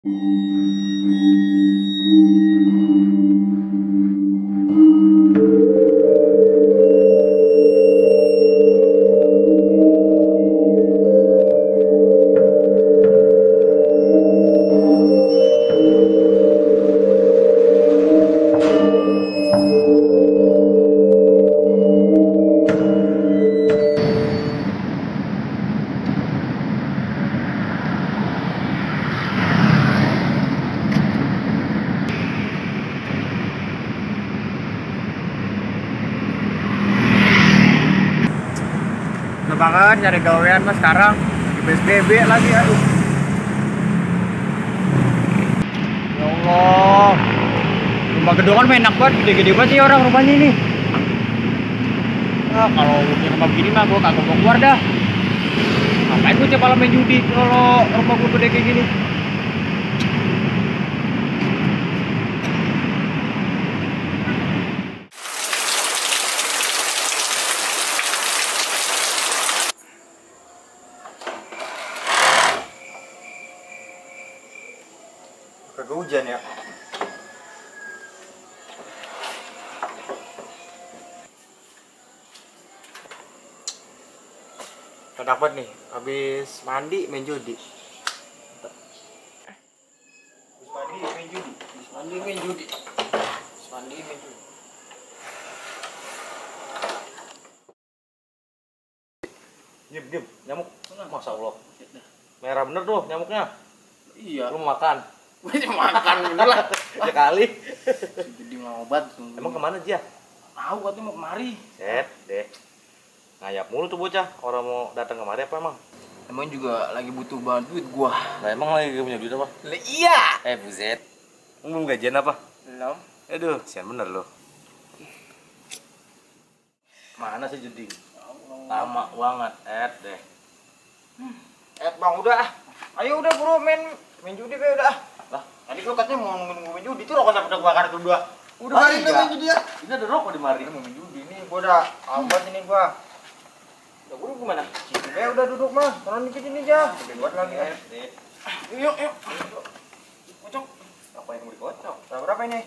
Banget nyari gawean mas sekarang di PSBB lagi, aduh. Ya Allah, rumah gedongan mah enak banget, gede-gede banget sih orang rumahnya ini. Kalau punya rumah begini mah gue kagak mau keluar dah. Ngapain gue coba main judi kalau rumah gue gede kayak gini. Kagak hujan ya. Enak banget nih, habis mandi main judi. Habis mandi main judi. Diam, nyamuk. Masya Allah. Merah bener tuh nyamuknya. Iya. Lu mau makan? Gue makan bener lah. Ya kali. Jadi ngobat. Emang kemana dia? Tahu katanya mau kemari. Set deh. Ngayap mulu tuh bocah. Orang mau datang kemari apa emang? Emang juga lagi butuh banget duit gua. Nah emang lagi punya duit apa? Lah iya. Buset. Belum gajian apa? Belum. Aduh, sian bener lo. Mana sih judi? Lama banget, deh. Bang udah. Ayo udah bro main judi kayak udah. Lah, Tadi lu katanya mau nunggu main judi tuh rokok sampai udah bakar tuh dua. Udah Oh, main iya. main judi ya. ini ada rokok di mari. Mau main judi nih gua udah abad ini gua. Udah guru gimana? Udah duduk mah. Taruh dikit ini aja. Gede buat lagi. Yuk. Kocok. Apa yang mau dikocok? Berapa ini?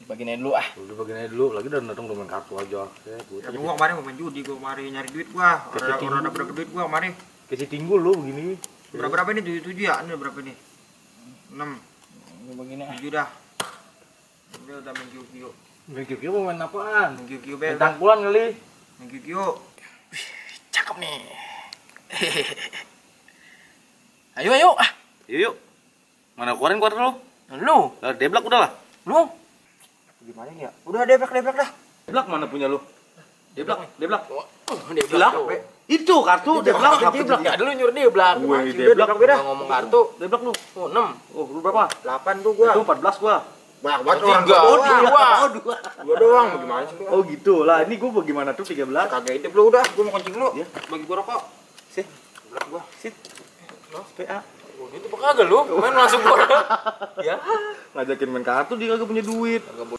Bagiin aja dulu ah. Udah bagian aja dulu, lagi udah datang main kartu aja. Ya gua kemarin mau main judi, gua kemarin nyari duit gua. Orang dapat duit gua kemarin. Kasih tinggul lu begini. Berapa ini? 7 ya? Ini berapa ini? 6. Ini begini. 7 dah. Ini udah main QQ. Main QQ mau main apaan? Main QQ Main be. tangkulan kali. Main QQ. Cakep nih. Ayo ah. Yuk. Mana keluarin kuarter lu? Lu. Lah deblak udah lah. Lu. Gimana ya? Udah deblak dah. Deblak mana punya lu? Deblak. Deblak. Itu kartu deblak. Deblak ya dulu nyuruh deblak. Gue deblak beda. ngomong kartu. Deblak lu. 6. Oh, lu berapa? 8 tuh gua. Itu 14 gua. Banyak banget orang gua. Gua doang bagaimana sih lu? Oh gitu lah. Ini gua bagaimana tuh 13? Kagak intip lu udah, gua mau kencing lu. Ya. Bagi gua rokok. Sih. Deblak gua. Sit. PA. Oh, itu kagak lu, main langsung gua. Ya. Ngajakin main kartu dia kagak punya duit. Aduh.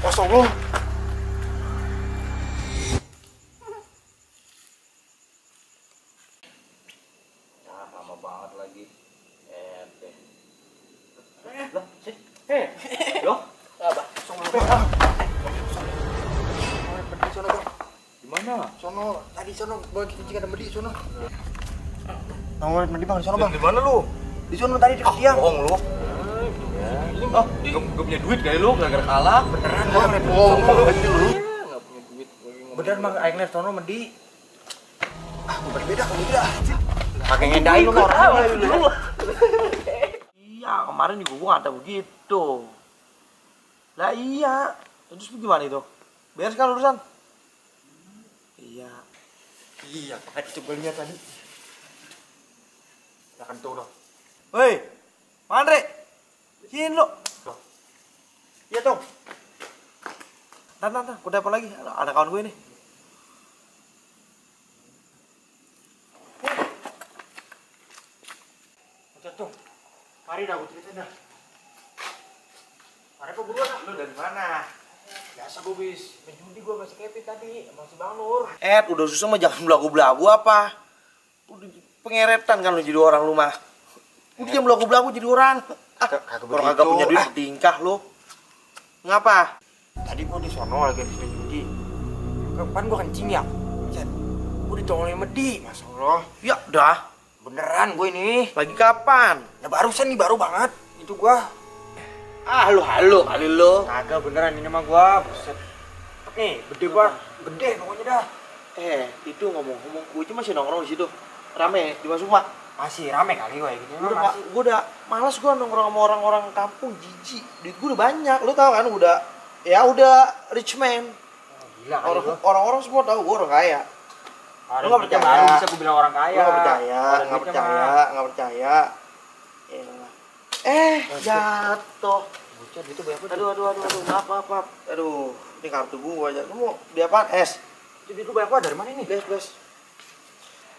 Kosong lu. Lama banget lagi. Lah, sih. Loh, Apa? gimana? Sono, tadi sono bagi kencing ada medi sono. Nongol medi Bang, di sono Bang. Di mana lu? Di sono tadi dekat tiang. Bohong lu. Oh, gak punya duit kali lu, gara-gara kalah. Beneran Bang, bohong lu. Enggak punya duit. Beneran Bang, aing lihat sono medi. Ah, berbeda kalau tidak. Pakai ngendain lu orang dulu. Iya, kemarin juga gua kata begitu. Lah iya. Terus gimana itu? Beres kan urusan? Iya. Iya, tadi coba lihat tadi. Ya kan tuh. Hei, Andre, sini lo. Iya tuh. Tan, aku telepon lagi. Ada kawan gue nih. Tuh. Mari dah, gue cerita dah. Mari kok buruan. Lu dari mana? gue bis menjudi gue masih Kevin tadi masih Bang Nur. Udah susah mah jangan belagu-belagu apa. Udah pengeretan kan lu jadi orang lu mah. Udah jangan belagu-belagu jadi orang. Orang agak punya duit bertingkah lu. Ngapa? Tadi gue di sono lagi habis menjudi. Kapan gue kencing ya? Gue ditolongin Medi, Masya Allah. Ya udah. Beneran gue ini. Lagi kapan? Ya barusan nih, baru banget. Itu gue. Halo kali lu. Kagak beneran ini mah gue. Buset. Nih, gede banget. Gede pokoknya dah. Itu ngomong-ngomong, gue cuma masih nongkrong di situ. Rame di Masuk Mak. Masih rame kali gue gini. Gue udah malas gue nongkrong sama orang-orang kampung, jijik. Duit gue udah banyak, lu tau kan? Udah rich man. Gila Orang-orang semua tahu gue orang kaya. Lu nggak percaya? Baru bisa gue bilang orang kaya. Lu nggak percaya. Jatuh. Bocor gitu banyak banget. Aduh, maaf. Aduh, ini kartu gua aja. Kamu di apaan? Es. Itu duit lu banyak banget dari mana ini? Bles.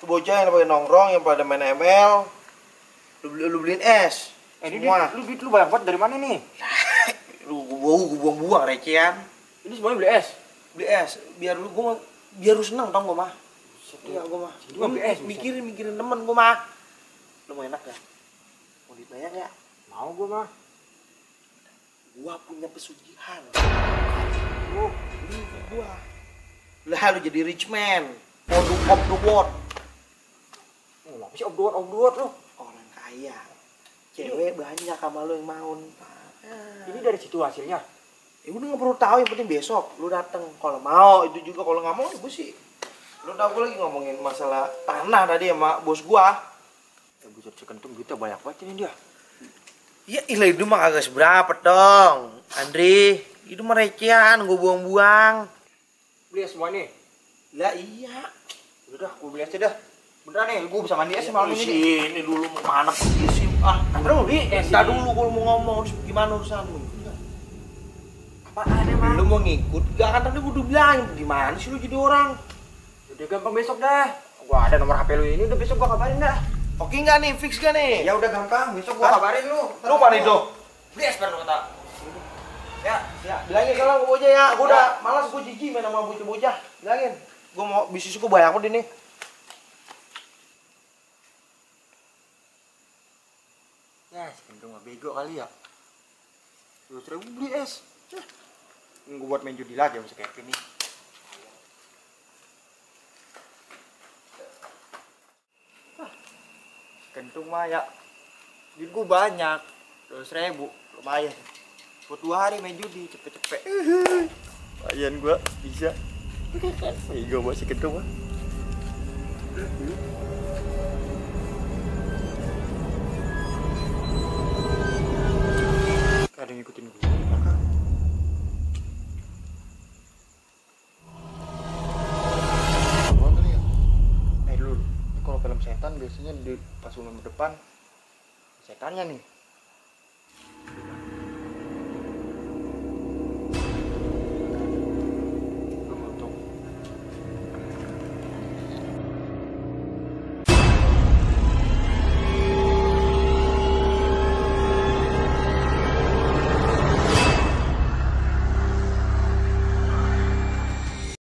Itu bocah yang pada nongkrong, yang pada main ML. Lu beliin es. Ini duit lu banyak banget dari mana nih? Lu gua buang recehan. Ini semuanya beli es. Beli es. Biar lu senang tau gua mah. Iya gua mah. Gua beli es. Mikirin temen gua mah. Lu mau enak ya? Mau dibayar ya? Mau gua mah. Gua punya pesugihan. Beli gua. Lah lu jadi rich man. Product of the world. Apa sih obduat lu? Orang kaya. Cewek banyak sama lu yang mau. Ini dari situ hasilnya. Ya udah nggak perlu tahu, yang penting besok lu dateng. Kalau mau itu juga, kalau nggak mau gue sih. Lu tau gue lagi ngomongin masalah tanah tadi sama bos gua. Ya gue cari kentung duitnya banyak banget ini dia. Ya ilah itu mah kagak seberapa dong, Andri. Itu mah recehan, gue buang-buang. Beli es semua nih. Lah iya. Udah, gue beli aja dah. Beneran nih, gue bisa mandi es malam ini. Ini dulu mau mana pergi sih? Terus beli es. Entar dulu kalau mau ngomong, terus gimana urusan lu? Apaan emang? Lu mau ngikut? Gak kan tadi gue udah bilang, gimana sih lu jadi orang? Udah gampang besok dah. Gua ada nomor HP lu ini, udah besok gua kabarin dah. Oke nggak nih? Fix gak nih? Ya udah gampang, besok gua kabarin lu. Lu mana itu? Beli es baru kata. Ya, Bilangin kalau gue bocah ya. Gue udah malas, gue jijik main sama bocah-bocah. Bilangin. Gue mau bisnis gue banyak banget ini. Ya, sekarang mah bego kali ya. 200.000 beli es. Gue buat main judi lagi sama si Kevin nih. Kentung mah ya, duit gue banyak, 200.000, lumayan. Buat 2 hari main judi, cepet-cepet. Lumayan gue bisa. Gue masih kentung mah. Ada yang ngikutin gue di belakang. Dulu, kalau film setan biasanya di pas umum depan setannya nih.